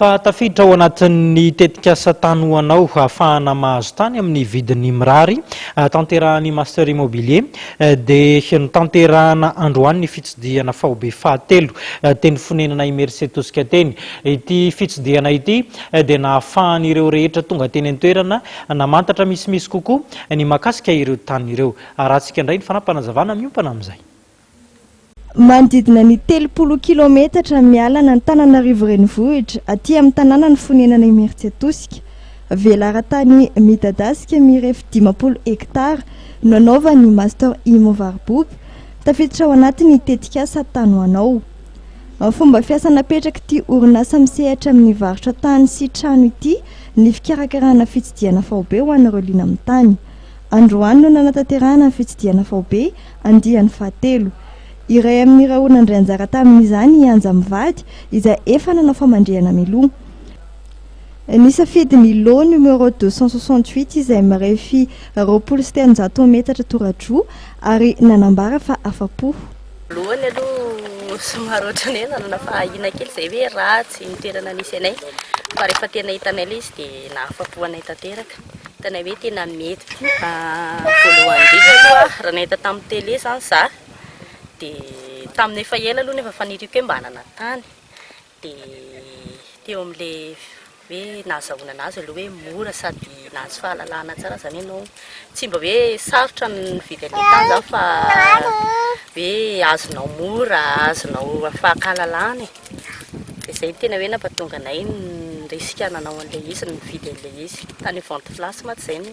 Fa tafiditra ao anatin'ny tetikasa Tany ho anao ahafahana mahazo tany amin'ny vidiny mirary tanterahan'ny Master Immobilier dia notanterahana androany ny fitsidihana faobe fahatelo teny Fonenana Imerintsiatosika teny. Ity fitsidihana ity dia nahafahan'ireo rehetra tonga teny an-toerana namantatra misimisy kokoa ny mahakasika ireo tany ireo. Arahantsika indray ny fanapanazavana miompana amin'izay. Manodidina ny 30 kilaometatra miala an'Antananarivo renivohitra, aty amin'ny tanànan'i Fonenana Imerintsiatosika. Velaran-tany midadasika mirefy 50 hektara no anaovan'ny Master Immo Varoboba, tafiditra ao anatin'ny tetikasa Tany ho anao. Fomba fiasa napetrak'ity orinasa misehatra amin'ny varotra tany sy trano ity ny fikarakarana fitsidihana faobe ho an'ireo liana amin'ny tany. Androany no nanatanterahana ny fitsidihana faobe andiany fahatelo. Iray amin'ireo nandray anjara tamin'izany i Anja mivady izay efa nanao famandrihana mialoha. Nisafidy ny lot numéro 268 izay mirefy 320 metatra tora-droa ary nanambara fa afa-po. Voalohany aloha somary ohatran'ny hoe nanana fahahiana kely izay hoe ratsy ny toerana nisy anay fa rehefa tena hitanay ilay izy dia nahafa-po anay tanteraka. Hitanay hoe tena mety. Voalohany indrindra aloha raha nahita tamin'ny télé izany za dia tamin'ny efa ela aloha no efa faniriako hoe mba hanana tany dia teo amin'ilay hoe nahazahoana anazy aloha hoe mora sady nahazo fahalalahana tsara izany ianao. Tsy mba hoe sarotra ny mividy an'ilay tany izany fa hoe azonao mora, azonao fahalalahana e. Dia izay no tena hoe nampatonga anay nirisika nanao an'ilay izy, nividy an'ilay izy. Tany vente flash mantsy izay no.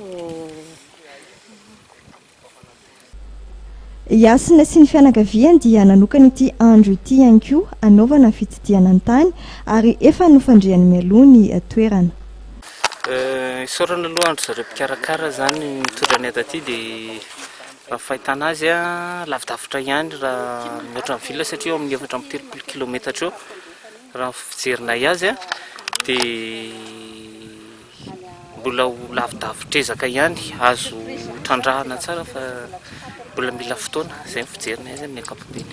I Hasina sy ny fianakaviany dia nanokana ity andro ity ihany koa hanaovana fitsidihana ny tany ary efa nofandrihany mialoha ny toerana. Isaorana aloha an-dry zareo mpikarakara izany nitondra anay taty dia raha ny fahitana azy lavidavitra ihany raha mihoatra ny ville satria eo amin'ny 34 kilometatra eo raha ny fijerinay azy dia Mbola ho lavidavitr'ezaka ihany, azo trandrahana tsara fa mbola mila fotoana, izay ny fijerinay azy amin'ny ankapobeny.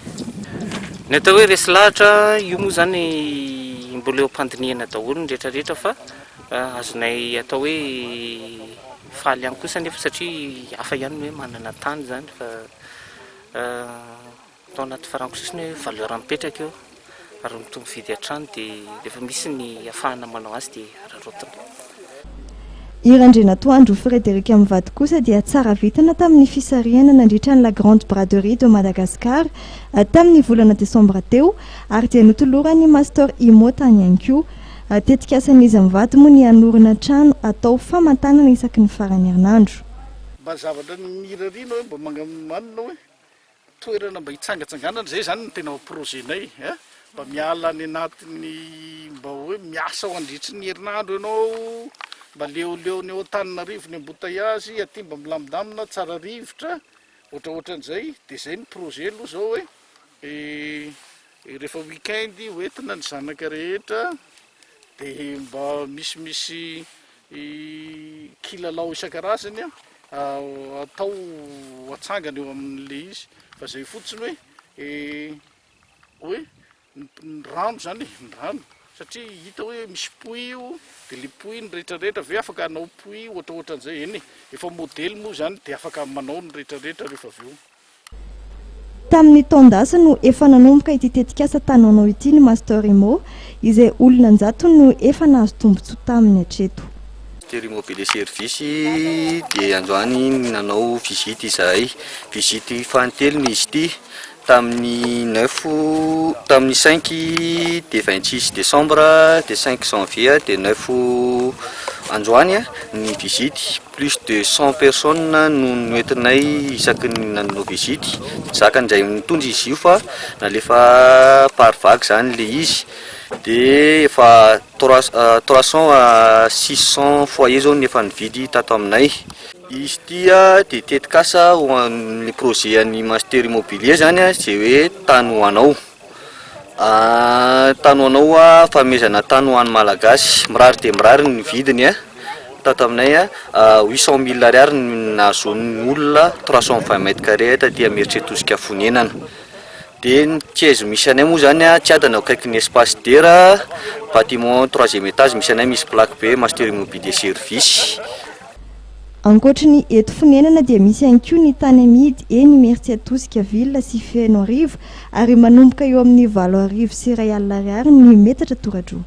Ny atao hoe resy lahatra, io moa izany mbola eo am-pandinihana daholo ny rehetra rehetra fa azonay atao hoe faly ihany kosa anefa satria hafa ihany ny hoe manana tany izany fa Tao anaty farango sosony hoe valeur mipetraka eo ary mitombo vidy hatrany dia rehefa misy ny afahana manao azy dia araraotina. I Randrianatoandro Frédéric mivady kosa dia tsara vintana tamin'ny fisarihana nandritra ny La Grande Braderie de Madagascar tamin'ny volana desambra teo ary dia notoloran'ny Master Immo tany ihany koa. Tetikasan'izy mivady moa ny hanorina trano atao famantanana isaky ny faran'ny herinandro. Mba zavatra nirariana hoe mba manana hoe Toerana mba hitsangatsanganana, izay izany no tena projet-nay eh, mba miala any anatin'ny mba hoe miasa ao andritry ny herinandro ianao, mba leoleo ny ao Antananarivo ny embouteillage, aty mba milamindamina, tsara rivotra, ohatraohatran'izay, dia izay ny projet aloha izao hoe rehefa week-end hoentina ny zanaka rehetra, dia mba misimisy Kilalao isan-karazany atao atsangana eo amin'ilay izy fa izay fotsiny hoe hoe ny rano izany e, ny rano satria hita hoe misy puits io dia ilay puits ny rehetrarehetra ve afaka hanao puits ohatraohatran'izay, eny e, efa modely moa izany dia afaka manao ny rehetrarehetra rehefa avy eo. Tamin'ny taon-dasa no efa nanomboka ity tetikasa Tanono ity ny Master Immo, izay olona an-jatony no efa nahazo tombontsoa taminy hatreto. Master Immobilier Service dia androany nanao visite izahay, visite fanintelony izy ity tamin'ny neuf tamin'ny cinq dia 26 décembre dia cinq janvier dia neuf androany ny visite. Plus de 100 personnes no noentinay isaky ny nanao visite, tsy zaka indray mitondra izy io fa nalefa par vague zany le izy, de efa trois 300 à 600 foyers zao no efa nividy tato aminay. Izy ity dia tetikasa ho an'ny projet an'ny Master Immobilier zany zay hoe tany ho anao. Tany ho anao, fanomezana tany ho an'ny Malagasy, mirary dia mirary ny vidiny tato aminay, 800 mille ariary no nahazoan'ny olona 320 mètres carrés taty Imerintsiatosika fonenana. Dia ny siège misy anay moa zany a, Tsiadana akaikin'ny Espace Dera, bâtiment troisième étage misy anay, misy plaque be Master Immobilier Service. Ankoatry ny eto Fonenana dia misy ihany koa ny tany amidy eny Imerintsiatosika Ville sy Fenoarivo ary manomboka eo amin'ny 1081 ariary ny metatra toradroa.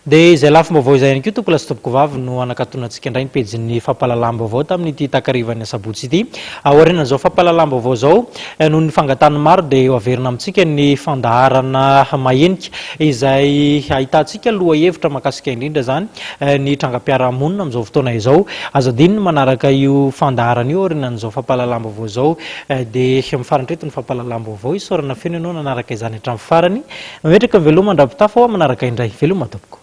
Dia izay lafim-baovao izay ihany koa tompokolahy sy tompokovavy no hanakatonantsika indray ny pejin'ny fampahalalam-baovao tamin'ity takarivan'ny asabotsy ity. Aorianan'izao fampahalalam-baovao izao, noho ny fangatahan'ny maro dia ho averina amintsika ny fandaharana mahenika izay ahitantsika lohahevitra mahakasika indrindra izany ny trangam-piarahamonina amin'izao fotoana izao. Aza adino ny manaraka io fandaharana io aorianan'izao fampahalalam-baovao izao. Dia mifarana eto ny fampahalalam-baovao. Isaorana feno ianao nanaraka izany hatramin'ny farany. Mametraka ny veloma mandra-pitafa ho amin'ny manaraka indray. Veloma tompoko.